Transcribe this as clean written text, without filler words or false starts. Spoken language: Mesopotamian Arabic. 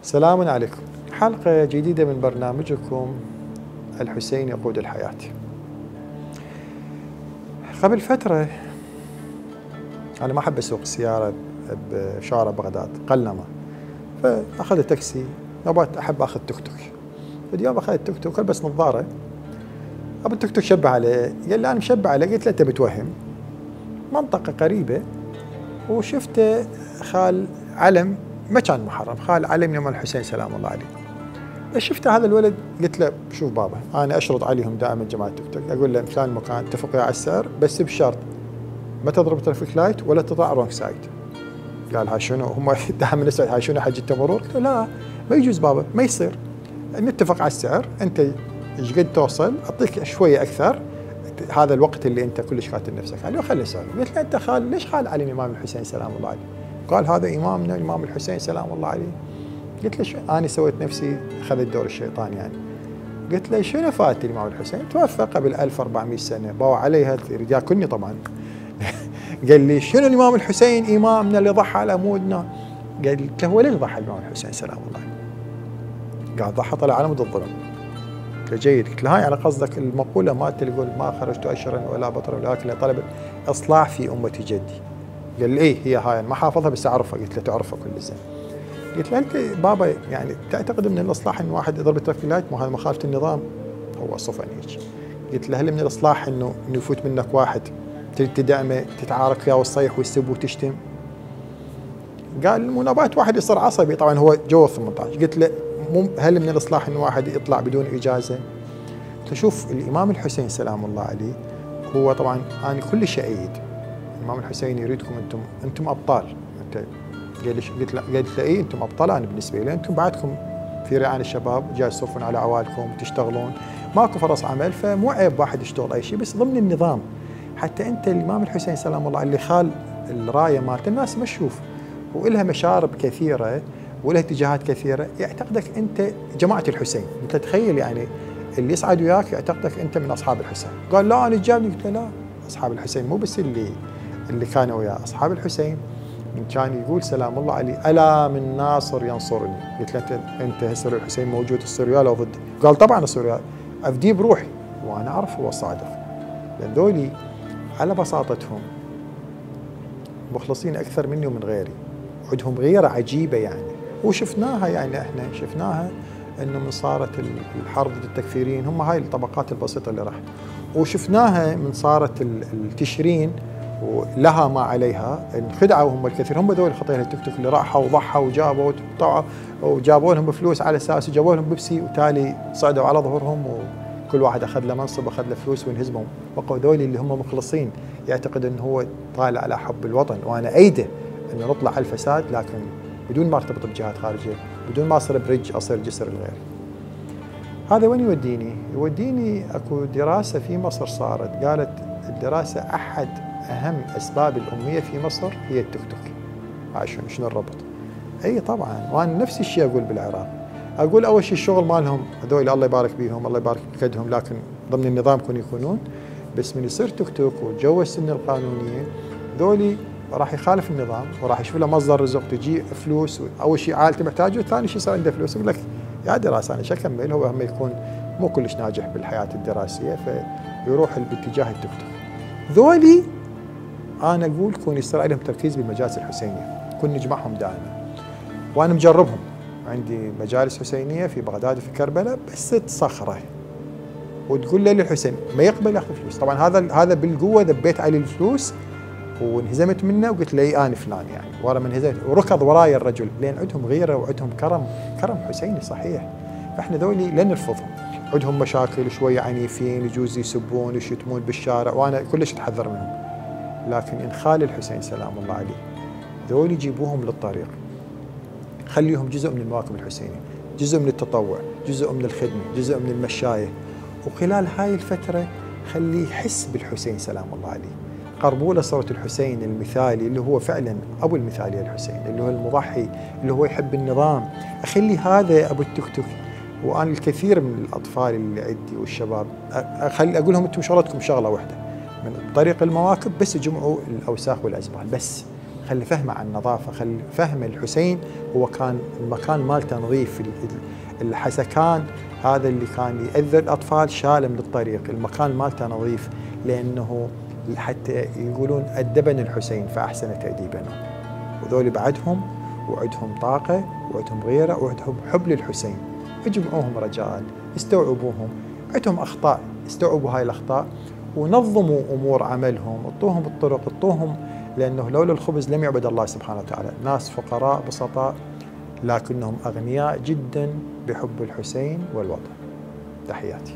سلام عليكم. حلقة جديدة من برنامجكم الحسين يقود الحياة. قبل فترة أنا ما أحب أسوق السيارة بشارع بغداد قلما، فأخذت تاكسي. نبات أحب أخذ توك توك. اليوم أخذت توك توك ألبس نظارة. أبو التوك توك شبه عليه، قال لي أنا مشبه عليه. قلت له أنت بتوهم. منطقة قريبة وشفته خال علم، ما كان محرم، خال علم الإمام الحسين سلام الله عليه. شفت هذا الولد قلت له شوف بابا، انا اشرط عليهم دائما جماعه توك توك، اقول لهم فلان مكان اتفقوا على السعر بس بشرط ما تضرب ترافيك لايت ولا تطلع رونج سايد. قال هاي شنو؟ هم دائما نسال هاي شنو حجه مرور؟ قلت له لا ما يجوز بابا، ما يصير. نتفق على السعر، انت ايش قد توصل اعطيك شويه اكثر، هذا الوقت اللي انت كلش قاتل نفسك عليه وخلي سعر. قلت له انت خال ليش خال علي الامام الحسين سلام الله عليه؟ قال هذا امامنا الامام الحسين سلام الله عليه. قلت له أنا سويت نفسي أخذت دور الشيطان يعني. قلت له شنو فات الإمام الحسين؟ توفى قبل 1400 سنة، باوع عليها ياكلني طبعا. قال لي شنو الإمام الحسين إمامنا اللي ضحى على أمودنا؟ قلت له هو ليش ضحى الإمام الحسين سلام الله عليه؟ قال ضحى طلع على مود الظلم. قلت له جيد. قلت له هاي على قصدك المقولة مالت اللي يقول ما خرجت أشرا ولا بطرا ولكن طلب إصلاح في أمة جدي. قال لي إيه هي هاي ما حافظها بس أعرفها. قلت له تعرفها كل زين. قلت له انت بابا يعني تعتقد من الاصلاح ان واحد يضرب الترافيك لايت؟ مو هذا مخالفه النظام؟ هو صفن هيك. قلت له هل من الاصلاح انه يفوت منك واحد تدعمه تتعارك فيها وتصيح ويسب وتشتم؟ قال مو نبات واحد يصير عصبي، طبعا هو جو 18. قلت له هل من الاصلاح انه واحد يطلع بدون اجازه؟ قلت له شوف الامام الحسين سلام الله عليه هو طبعا انا كل شيء ايد. الامام الحسين يريدكم انتم ابطال. قلت له اي انتم ابطال، انا بالنسبه لي انتم بعدكم في رعايه الشباب جاي تصفون على عوالكم تشتغلون، ماكو فرص عمل، فمو عيب واحد يشتغل اي شيء بس ضمن النظام. حتى انت الامام الحسين سلام الله اللي خال الرايه مالته الناس ما تشوف، والها مشارب كثيره ولها اتجاهات كثيره، يعتقدك انت جماعه الحسين. انت تخيل يعني اللي يصعد وياك يعتقدك انت من اصحاب الحسين. قال لا انا جابني. قلت له لا، اصحاب الحسين مو بس اللي كانوا وياه، اصحاب الحسين من كان يقول سلام الله عليه ألا من ناصر ينصرني. قلت له أنت هسه الحسين موجود تصير وياه لو ضده؟ قال طبعا أصير وياه، أفديه بروحي. وأنا أعرف هو صادق، لأن ذولي على بساطتهم مخلصين أكثر مني ومن غيري، عندهم غيرة عجيبة يعني. وشفناها يعني إحنا شفناها إنه من صارت الحرب ضد التكفيريين، هم هاي الطبقات البسيطة اللي راحت، وشفناها من صارت التشرين ولها ما عليها، انخدعوا هم الكثير. هم ذول خطين التيك توك اللي راحوا وضحوا وجابوا وجابوا لهم بفلوس على اساس وجابوا لهم بيبسي، وتالي صعدوا على ظهورهم وكل واحد اخذ له منصب واخذ له فلوس وانهزموا. بقوا ذول اللي هم مخلصين يعتقد انه هو طالع على حب الوطن، وانا ايده انه نطلع على الفساد لكن بدون ما ارتبط بجهات خارجيه، بدون ما اصير برج اصير جسر الغير. هذا وين يوديني؟ يوديني اكو دراسه في مصر صارت، قالت الدراسه احد أهم أسباب الأمية في مصر هي التيك توك. عشان شنو الربط؟ أي طبعا، وأنا نفس الشيء أقول بالعراق. أقول أول شيء الشغل مالهم هذول الله يبارك بيهم، الله يبارك بكدهم، لكن ضمن النظام يكونون. بس من يصير تيك توك وجو السنة القانونية ذولي راح يخالف النظام وراح يشوف له مصدر رزق، تجي فلوس. أول شيء عائلته محتاجه، ثاني شيء صار عنده فلوس. يقول لك يا دراسة أنا شو أكمل؟ هو هم يكون مو كلش ناجح بالحياة الدراسية فيروح باتجاه التيك توك. ذولي أنا أقول كون يصير عليهم تركيز بالمجالس الحسينية، كون نجمعهم دائما. وأنا مجربهم، عندي مجالس حسينية في بغداد وفي كربلاء، بس صخرة وتقول له للحسين ما يقبل ياخذ فلوس. طبعا هذا بالقوة ذبيت عليه الفلوس وانهزمت منه وقلت له أنا فلان يعني، ورا من هزمت وركض وراي الرجل، لأن عندهم غيرة وعندهم كرم حسيني صحيح. فإحنا ذولي لا نرفضهم. عندهم مشاكل شوية عنيفين، يجوز يسبون ويشتمون بالشارع، وأنا كلش أتحذر منهم. لكن إن خال الحسين سلام الله عليه ذول يجيبوهم للطريق، خليهم جزء من المواكب الحسيني، جزء من التطوع، جزء من الخدمة، جزء من المشاية. وخلال هاي الفترة خليه يحس بالحسين سلام الله عليه، قربوا له صورة الحسين المثالي اللي هو فعلا أبو المثالية الحسين، اللي هو المضحي، اللي هو يحب النظام. أخلي هذا أبو التيك توك. وأنا الكثير من الأطفال اللي عندي والشباب أقول لهم أنتم شغلتكم شغلة واحدة من طريق المواكب، بس يجمعوا الأوساخ والأزبال بس، خلي فهمه عن النظافة، خلي فهم الحسين هو كان المكان مالته نظيف، الحسكان هذا اللي كان يأذي الأطفال شاله من الطريق، المكان مالته نظيف، لأنه حتى يقولون أدبنا الحسين فأحسن تأديبنا. وذول بعدهم وعدهم طاقة وعدهم غيرة وعدهم حب للحسين. اجمعوهم رجال، استوعبوهم، عندهم أخطاء، استوعبوا هاي الأخطاء ونظموا أمور عملهم، اعطوهم الطرق، اعطوهم، لأنه لولا الخبز لم يعبد الله سبحانه وتعالى. ناس فقراء بسطاء لكنهم أغنياء جدا بحب الحسين والوطن. تحياتي.